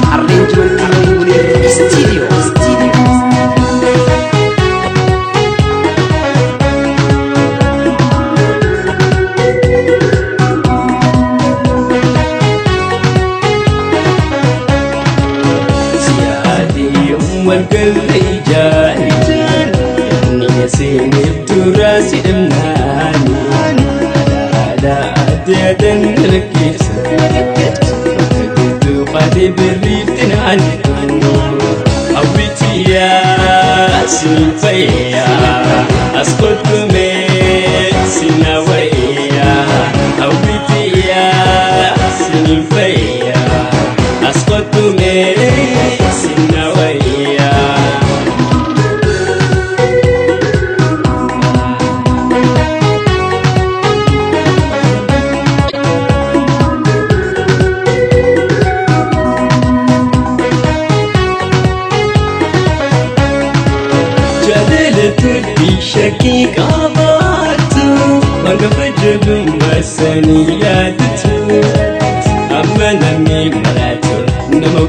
Arrangement Munir Studio. Studio. Walgarra ijaani ni seeniif dura si dhamnaani aadaa adda adan rakkeessa gidduu qaadee birriifti naani hawwitiyaa siin fayyaa as kottumee sina wayyaa hawwitiyaa siin fayyaa as kottumee sina wayyaa. Jaalala turtii shakkii qabaattu hangafa jabummaa sanii yaadatu amma namni maraatu nama